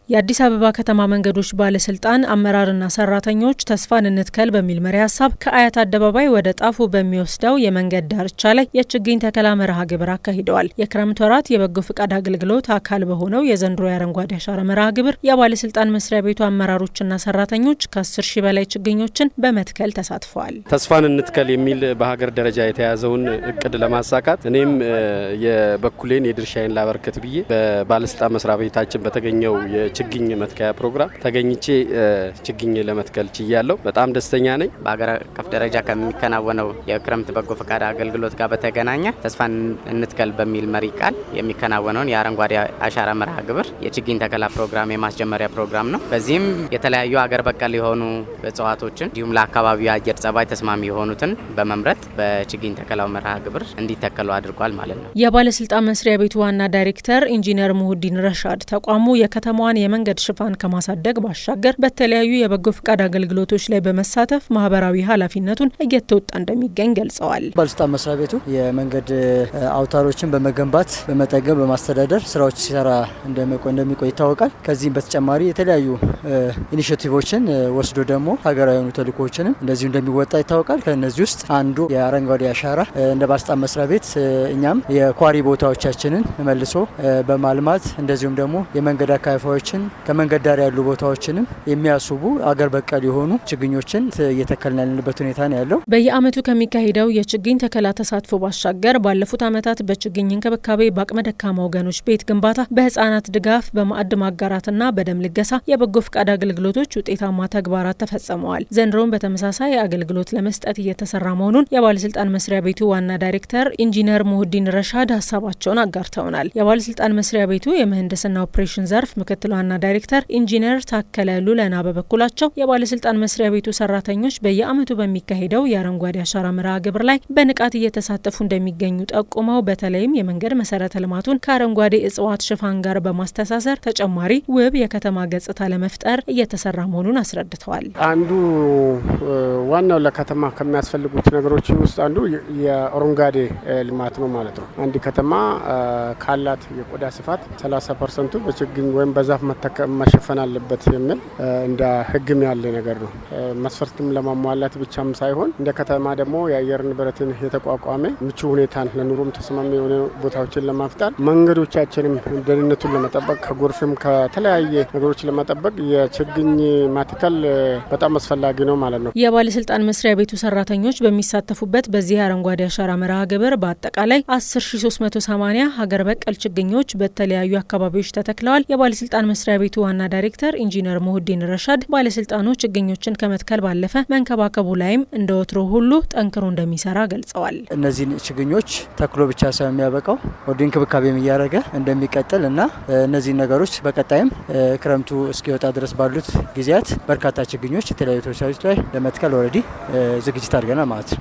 የአዲስ አበባ ከተማ መንገዶች ባለስልጣን አመራርና ሰራተኞች ተስፋን እንትከል በሚል መሪ ሀሳብ ከአያት አደባባይ ወደ ጣፎ በሚወስደው የመንገድ ዳርቻ ላይ የችግኝ ተከላ መርሃ ግብር አካሂደዋል። የክረምት ወራት የበጎ ፍቃድ አገልግሎት አካል በሆነው የዘንድሮ የአረንጓዴ አሻራ መርሃ ግብር የባለስልጣን መስሪያ ቤቱ አመራሮችና ሰራተኞች ከ10,000 በላይ ችግኞችን በመትከል ተሳትፈዋል። ተስፋን እንትከል የሚል በሀገር ደረጃ የተያዘውን እቅድ ለማሳካት እኔም የበኩሌን የድርሻዬን ላበርክት ብዬ በባለስልጣን መስሪያ ቤታችን በተገኘው ችግኝ መትከያ ፕሮግራም ተገኝቼ ችግኝ ለመትከል ችያለሁ። በጣም ደስተኛ ነኝ። በሀገር አቀፍ ደረጃ ከሚከናወነው የክረምት በጎ ፈቃድ አገልግሎት ጋር በተገናኘ ተስፋን እንትከል በሚል መሪ ቃል የሚከናወነውን የአረንጓዴ አሻራ መርሃ ግብር የችግኝ ተከላ ፕሮግራም የማስጀመሪያ ፕሮግራም ነው። በዚህም የተለያዩ አገር በቀል የሆኑ እጽዋቶችን እንዲሁም ለአካባቢው የአየር ጸባይ ተስማሚ የሆኑትን በመምረጥ በችግኝ ተከላው መርሃ ግብር እንዲተከሉ አድርጓል ማለት ነው። የባለስልጣን መስሪያ ቤቱ ዋና ዳይሬክተር ኢንጂነር ሙሁዲን ረሻድ ተቋሙ የከተማዋን የመንገድ ሽፋን ከማሳደግ ባሻገር በተለያዩ የበጎ ፍቃድ አገልግሎቶች ላይ በመሳተፍ ማህበራዊ ኃላፊነቱን እየተወጣ እንደሚገኝ ገልጸዋል። ባለስልጣን መስሪያ ቤቱ የመንገድ አውታሮችን በመገንባት፣ በመጠገን፣ በማስተዳደር ስራዎች ሲሰራ እንደሚቆይ ይታወቃል። ከዚህም በተጨማሪ የተለያዩ initiative ኦችን ወስዶ ደግሞ ሀገራዊ የሆኑ ተልእኮዎችንም እንደዚሁ እንደሚወጣ ይታወቃል። ከእነዚህ ውስጥ አንዱ የአረንጓዴ አሻራ እንደ ባለስልጣን መስሪያ ቤት እኛም የ quarry ቦታዎቻችንን መልሶ በማልማት እንደዚሁም ደግሞ የመንገድ አካፋዮችን ከመንገድ ዳር ያሉ ቦታዎችንም የሚያስውቡ አገር በቀል የሆኑ ችግኞችን እየተከልን ያለንበት ሁኔታ ነው ያለው። በየዓመቱ ከሚካሄደው የችግኝ ተከላ ተሳትፎ ባሻገር ባለፉት ዓመታት በችግኝ እንክብካቤ፣ በአቅመ ደካማ ወገኖች ቤት ግንባታ፣ በህጻናት ድጋፍ፣ በማዕድ ማጋራትና በደም ልገሳ የበጎ ፍቃድ አገልግሎቶች ውጤታማ ተግባራት ተፈጽመዋል። ዘንድሮም በተመሳሳይ አገልግሎት ለመስጠት እየተሰራ መሆኑን የባለስልጣን መስሪያ ቤቱ ዋና ዳይሬክተር ኢንጂነር ሙሁዲን ረሻድ ሀሳባቸውን አጋርተውናል። የባለስልጣን መስሪያ ቤቱ የምህንድስና ኦፕሬሽን ዘርፍ ምክትል ዋና ዳይሬክተር ኢንጂነር ታከለ ሉለና በበኩላቸው የባለስልጣን መስሪያ ቤቱ ሰራተኞች በየዓመቱ በሚካሄደው የአረንጓዴ አሻራ መርሃ ግብር ላይ በንቃት እየተሳተፉ እንደሚገኙ ጠቁመው በተለይም የመንገድ መሰረተ ልማቱን ከአረንጓዴ እጽዋት ሽፋን ጋር በማስተሳሰር ተጨማሪ ውብ የከተማ ገጽታ ለመፍጠር እየተሰራ መሆኑን አስረድተዋል። አንዱ ዋናው ለከተማ ከሚያስፈልጉት ነገሮች ውስጥ አንዱ የአረንጓዴ ልማት ነው ማለት ነው። አንድ ከተማ ካላት የቆዳ ስፋት 30% ኡ በችግኝ ወይም በዛፍ መሸፈን አለበት የሚል እንደ ሕግም ያለ ነገር ነው። መስፈርትም ለማሟላት ብቻም ሳይሆን እንደ ከተማ ደግሞ የአየር ንብረትን የተቋቋመ ምቹ ሁኔታን ለኑሮም ተስማሚ የሆነ ቦታዎችን ለማፍጠር፣ መንገዶቻችንም ደህንነቱን ለመጠበቅ፣ ከጎርፍም ከተለያየ ነገሮች ለመጠበቅ የችግኝ ማትከል በጣም አስፈላጊ ነው ማለት ነው። የባለስልጣን መስሪያ ቤቱ ሰራተኞች በሚሳተፉበት በዚህ የአረንጓዴ አሻራ መርሃ ግብር በአጠቃላይ 10,380 ሀገር በቀል ችግኞች በተለያዩ አካባቢዎች ተተክለዋል። የባለስልጣን መስሪያ ቤቱ ዋና ዳይሬክተር ኢንጂነር ሙሁዲን ረሻድ ባለስልጣኑ ችግኞችን ከመትከል ባለፈ መንከባከቡ ላይም እንደ ወትሮ ሁሉ ጠንክሮ እንደሚሰራ ገልጸዋል። እነዚህን ችግኞች ተክሎ ብቻ ሳይሆን የሚያበቃው ወደ እንክብካቤም እያደረገ እንደሚቀጥል እና እነዚህን ነገሮች በቀጣይም ክረምቱ እስኪወጣ ድረስ ባሉት ጊዜያት በርካታ ችግኞች የተለያዩ ቦታዎች ላይ ለመትከል already ዝግጅት አድርገናል ማለት ነው።